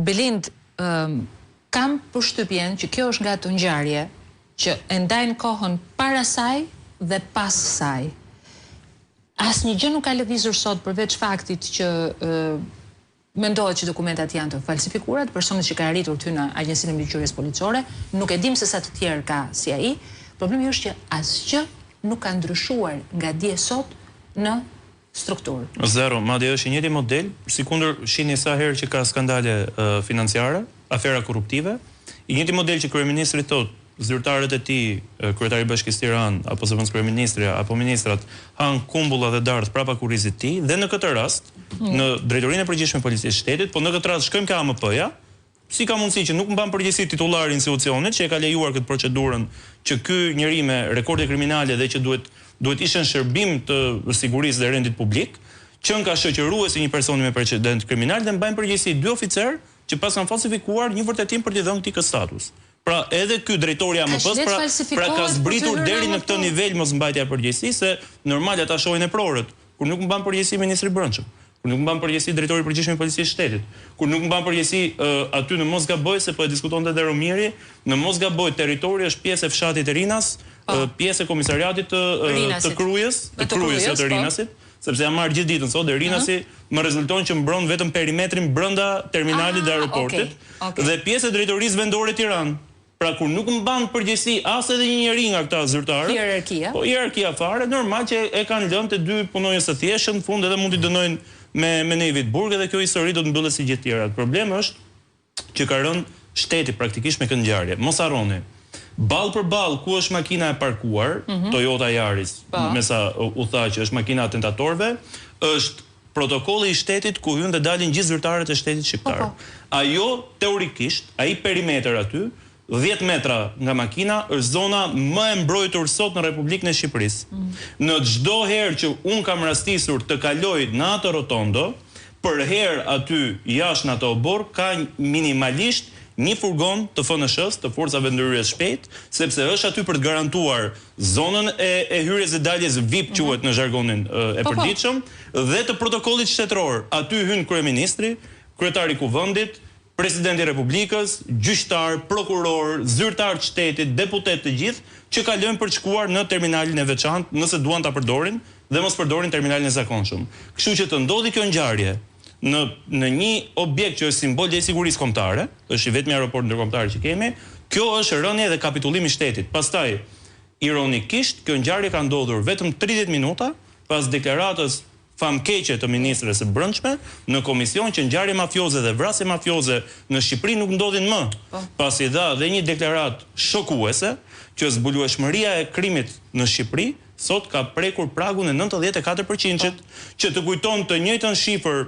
Belind, kam përshtypjen që kjo është nga ato ngjarje që e ndajnë kohën para saj dhe pas saj. Asnjë gjë nuk ka lëvizur sot përveç faktit që mendohet që dokumentat janë të falsifikuara, të personit që ka arritur të hyjë në Agjencinë e Mbikëqyrjes Policore, nuk e dimë se sa të tjerë ka si ai. Problemi është që asgjë nuk ka ndryshuar nga dje sot në strukturë. Zero, madje është i njëjti model, sikundër shihni sa herë që ka skandale financiare, afera korruptive, i njëjti model që kryeministri thotë, zyrtarët e tij, kryetari i Bashkisë Tiranë, apo zëvendëskryeministrja, apo ministrat, hanë kumbulla dhe dardhë prapa kurrizit të tij, dhe në këtë rast, në Drejtorinë e Përgjithshme të Policisë së Shtetit, po në këtë rast shkojmë ke AMP-ja, Si ka mundësi që nuk mban përgjegjësi titullari i institucionit që e ka lejuar këtë procedurën që ky njeri me rekorde kriminale dhe që duhet duhet ishte në shërbim të sigurisë dhe rendit publik, qenka shoqërues i një personi me precedent kriminal dhe mbajnë përgjegjësi dy oficerë që paskan falsifikuar një vërtetim për t'i dhënë këtij këtë status. Pra edhe ky drejtori i AMP-së pra pra ka zbritur deri në këtë nivel mosmbajtja e përgjegjësisë se normal ata shohin eprorët Kur nuk mban përgjegjësi ministri i Brendshëm, kur nuk mban përgjegjësi drejtori i përgjithshëm i Policisë së Shtetit, kur nuk mban përgjegjësi aty në mos gaboj se po e diskutonte edhe Romiri, në mos gaboj territori është pjesë e fshatit Rinas, pjesë e komisariatit të të Krujës, të Krujës, jo të Rinasit, sepse jam marrë gjithë ditën sot dhe Rinasi më rezulton që mbron vetëm perimetrin brenda terminalit dhe aeroportit dhe pjesë e drejtorisë vendore Tiranë. Pra kur nuk mban përgjegjësi as edhe një njeri nga këta zyrtarët, Hierarkia. po hierarkia fare, normal që e kanë lënë te dy punonjës të thjeshtë që në fund edhe mund t'i dënojnë me me një vit burg edhe kjo histori do të mbyllet si gjithë tjerat. Problem është që ka rënë shteti praktikisht me këtë ngjarje. Mos harroni, ballë për ballë ku është makina e parkuar, Toyota Yaris, me sa u tha që është makina e atentatorëve, është Protokolli i shtetit ku hyjnë dhe dalin gjithë zyrtarët e shtetit shqiptar. Ajo teorikisht, ai perimetër aty, dhjetë metra nga makina, është zona më e mbrojtur sot në Republikën e Shqipërisë. Në çdo herë që unë kam rastisur të kaloj në atë rotondo, përherë aty jashtë në atë oborr ka minimalisht një furgon të FNSH-së, të Forcave të Ndërhyrjes së Shpejtë, sepse është aty për të garantuar zonën e e hyrjes dhe daljes VIP quhet në zhargonin e përditshëm dhe të protokollit shtetëror. Aty hyn kryeministri, kryetari i Kuvendit, presidenti i Republikës, gjyqtarë, prokurorë, zyrtarë të shtetit, deputetë të gjithë që kalojnë për të shkuar në terminalin e veçantë nëse duan ta përdorin dhe mos përdorin terminalin e zakonshëm. Kështu që të ndodhi kjo ngjarje në në një objekt që është simbol dhe i sigurisë kombëtare, është i vetmi aeroport ndërkombëtar që kemi, kjo është rënie dhe kapitullim i shtetit. Pastaj, ironikisht, kjo ngjarje ka ndodhur vetëm 30 minuta pas deklaratës famkeqe të ministres së Brendshme në komision që ngjarje mafioze dhe vrasje mafioze në Shqipëri nuk ndodhin më, pasi dha dhe një deklaratë shokuese që zbulueshmëria e krimit në Shqipëri Sot ka prekur pragun e 94 përqindshit, që të kujton të njëjtën shifër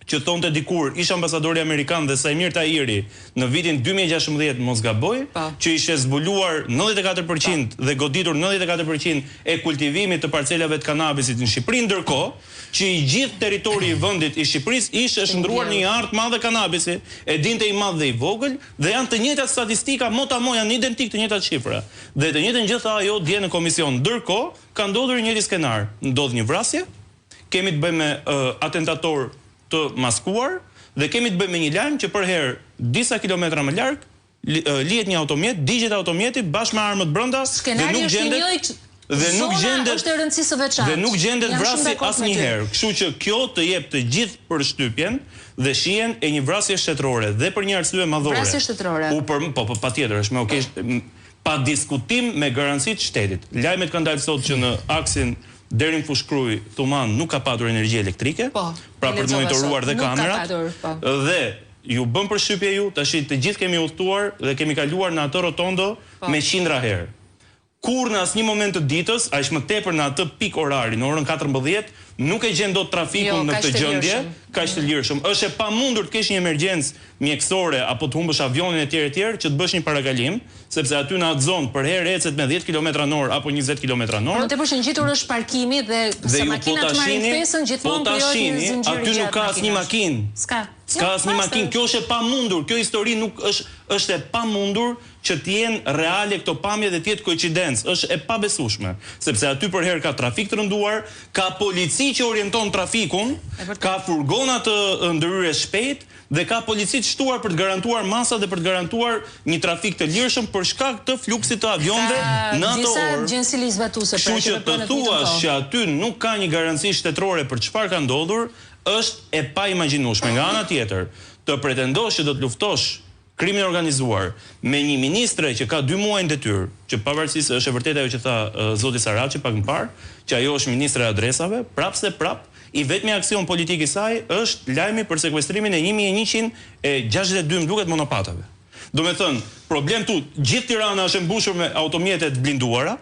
që thonte dikur ish-ambasadori amerikan dhe Saimir Tahiri në vitin 2016, mos gaboj, që ishte zbuluar 94 për qind dhe goditur 94 për qind e kultivimit të parcelave të kanabisit në Shqipëri, ndërkohë që i gjithë territori i vendit i Shqipërisë ishte shndërruar në një arë të madhe kanabisi, e dinte i madh dhe i vogël dhe janë të njëjtat statistika mot a mot janë identik të njëjtat shifra. Dhe të njëjtën gjë tha ajo dje në komision. Ndërkohë, ka ndodhur i njëjti skenar. Ndodh një vrasje, kemi të bëjmë me atentatorë të maskuar dhe kemi të bëjmë me një lajm që përherë disa kilometra më larg lihet një automjet, digjet automjeti bashkë me armët brenda dhe nuk gjendet dhe nuk gjendet është e rëndësisë së veçantë. Dhe nuk gjendet vrasësi asnjëherë. Kështu që kjo të jep të gjithë përshtypjen dhe shijen e një vrasje shtetërore dhe për një arsye madhore. Vrasje shtetërore. U për po po patjetër është me okay pa diskutim me garanci të shtetit. Lajmet kanë dalë sot që në aksin deri në Fushë-Krujë, Thumanë nuk ka patur energji elektrike, po, pra për të monitoruar dhe kamerat. Patur, po. Dhe ju bën përshtypje ju, tashi të gjithë kemi udhëtuar dhe kemi kaluar në atë rotondo po. me qindra herë. Kurrë në asnjë moment të ditës, aq më tepër në atë pikë orari, në orën 14, nuk e gjen dot trafikun jo, në këtë gjendje, kaq të lirshëm. Është e pamundur të kesh një emergjencë mjekësore apo të humbësh avionin etj etj që të bësh një parakalim, sepse aty në atë zonë përherë ecet me 10 kilometra në orë apo 20 kilometra në orë. Më tepër që ngjitur është parkimi dhe, dhe se po makinat marrin ftesën gjithmonë po krijohet një zinxhir i aty nuk ka asnjë makinë. S'ka. S'ka asnjë makinë. Kjo është e pamundur. Kjo histori nuk është është e pamundur që të jenë reale këto pamje dhe të jetë koincidencë, është e pabesueshme, sepse aty përherë ka trafik të rënduar, ka polici që orienton trafikun, ka furgona të ndërhyrjes shpejtë Dhe ka polici të shtuar për të garantuar masat dhe për të garantuar një trafik të lirshëm për shkak të fluksit të avionëve në ato orë. Disa agjenci ligjzbatuese pra që veprojnë në të njëjtën kohë. Kështu që të thuash që aty nuk ka një garanci shtetërore për çfarë ka ndodhur, është e paimagjinueshme. Nga ana tjetër, të pretendosh që do të luftosh krimin e organizuar me një ministre që ka dy muaj në detyrë, që pavarësisht se është e vërtetë ajo që tha zoti Saraçi pak më parë, që ajo është ministre e adresave, prapëseprapë, i vetmi aksion politik i saj është lajmi për sekuestrimin e 1162 më duket monopatave. Domethënë, problem këtu, gjithë Tirana është e mbushur me automjete të blinduara,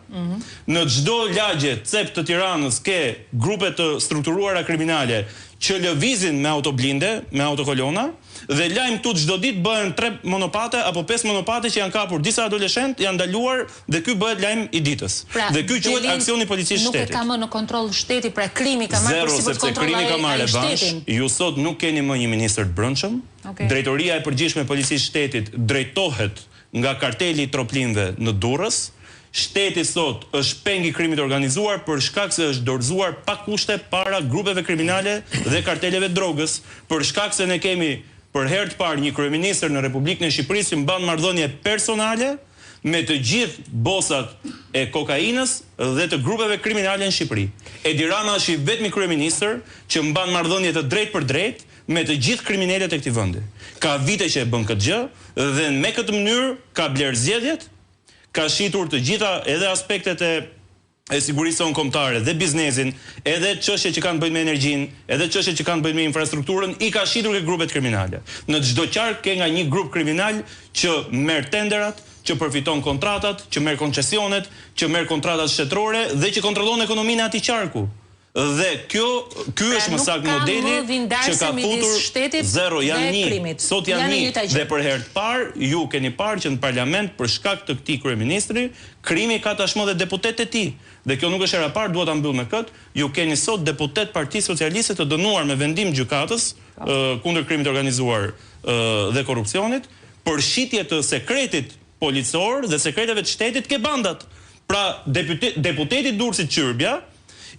në çdo lagje, cep të Tiranës ke grupe të strukturuara kriminale që lëvizin me autoblinde, me autokolona, Dhe lajm këtu çdo ditë bëhen tre monopate apo pesë monopate që janë kapur disa adoleshentë janë ndaluar dhe ky bëhet lajm i ditës. Pra, Dhe ky quhet Belind aksion i policisë nuk e shtetit. ka më në kontroll shteti, pra krimi ka marrë Zero përsipër të sepse krimi kontrollojë ka marrë ai revansh, shtetin. ju sot nuk keni më një ministër të brendshëm, Okej. Drejtoria e Përgjithshme e Policisë Shtetit drejtohet nga karteli i Troplinëve në Durrës, Shteti sot është peng i krimit të organizuar për shkak se është dorëzuar pa kushte para grupeve kriminale dhe karteleve të drogës, për shkak se ne kemi për herë të parë një kryeministër në Republikën e Shqipërisë që mban marrëdhënie personale me të gjithë bosat e kokainës dhe të grupeve kriminale në Shqipëri. Edi Rama është i vetmi kryeministër që mban marrëdhënie të drejtpërdrejtë me të gjithë kriminelët e këtij vendi. Ka vite që e bën këtë gjë dhe me këtë mënyrë ka blerë zgjedhjet, ka shitur të gjitha edhe aspektet e e sigurisë sonë kombëtare dhe biznesin, edhe çështjet që kanë të bëjnë me energjinë, edhe çështjet që kanë të bëjnë me infrastrukturën, i ka shitur ke grupet kriminale. Në çdo qark ke nga një grup kriminal që merr tenderat, që përfiton kontratat, që merr koncesionet, që merr kontratat shtetërore dhe që kontrollon ekonominë e atij qarku. Dhe kjo, ky Pra është më nuk saktë ka më modeli që vindarëse ka midis futur shtetit zero, janë dhe një, krimit. sot janë Janë e një njëjta gjë. dhe për herë të parë ju keni parë që në parlament për shkak të këtij kryeministri, krimi ka tashmë dhe deputetët e tij. Dhe kjo nuk është hera e parë, dua ta mbyll me këtë, ju keni sot deputetë Partisë Socialiste të dënuar me vendim gjykatës kundër krimit të organizuar dhe korrupsionit për shitje të sekretit policor dhe sekreteve të shtetit ke bandat. Pra deputeti i Durrësit Çyrbja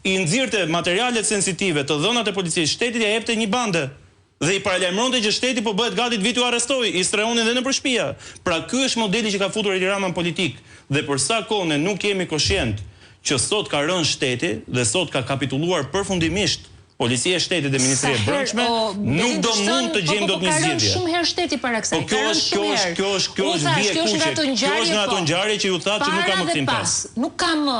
i nxirrte materialet sensitive, të dhënat e policisë së shtetit ia jepte një bande dhe i paralajmëronte që shteti po bëhet gati të vijë t'ju arrestojë, i strehonin dhe nëpër shpia. Pra ky është modeli që ka futur Edi Rama në politikë dhe për sa kohë ne nuk jemi koshient që sot ka rënë shteti dhe sot ka kapitulluar përfundimisht Policia e Shtetit dhe Sa Ministria e herë Brendshme o nuk Belind do është mund thënë, të po gjejmë po po dot një ka rënë zgjidhje. shumë herë shteti para Po kësaj, ka kjo rënë është kjo shumë është herë. kjo është kjo Unë është thashë, vijë e kjo është nga kuqe. ato Kjo është ngjarje nga ato po. ngjarje që ju thatë që nuk ka Para më dhe kthim pas, pas. nuk ka më.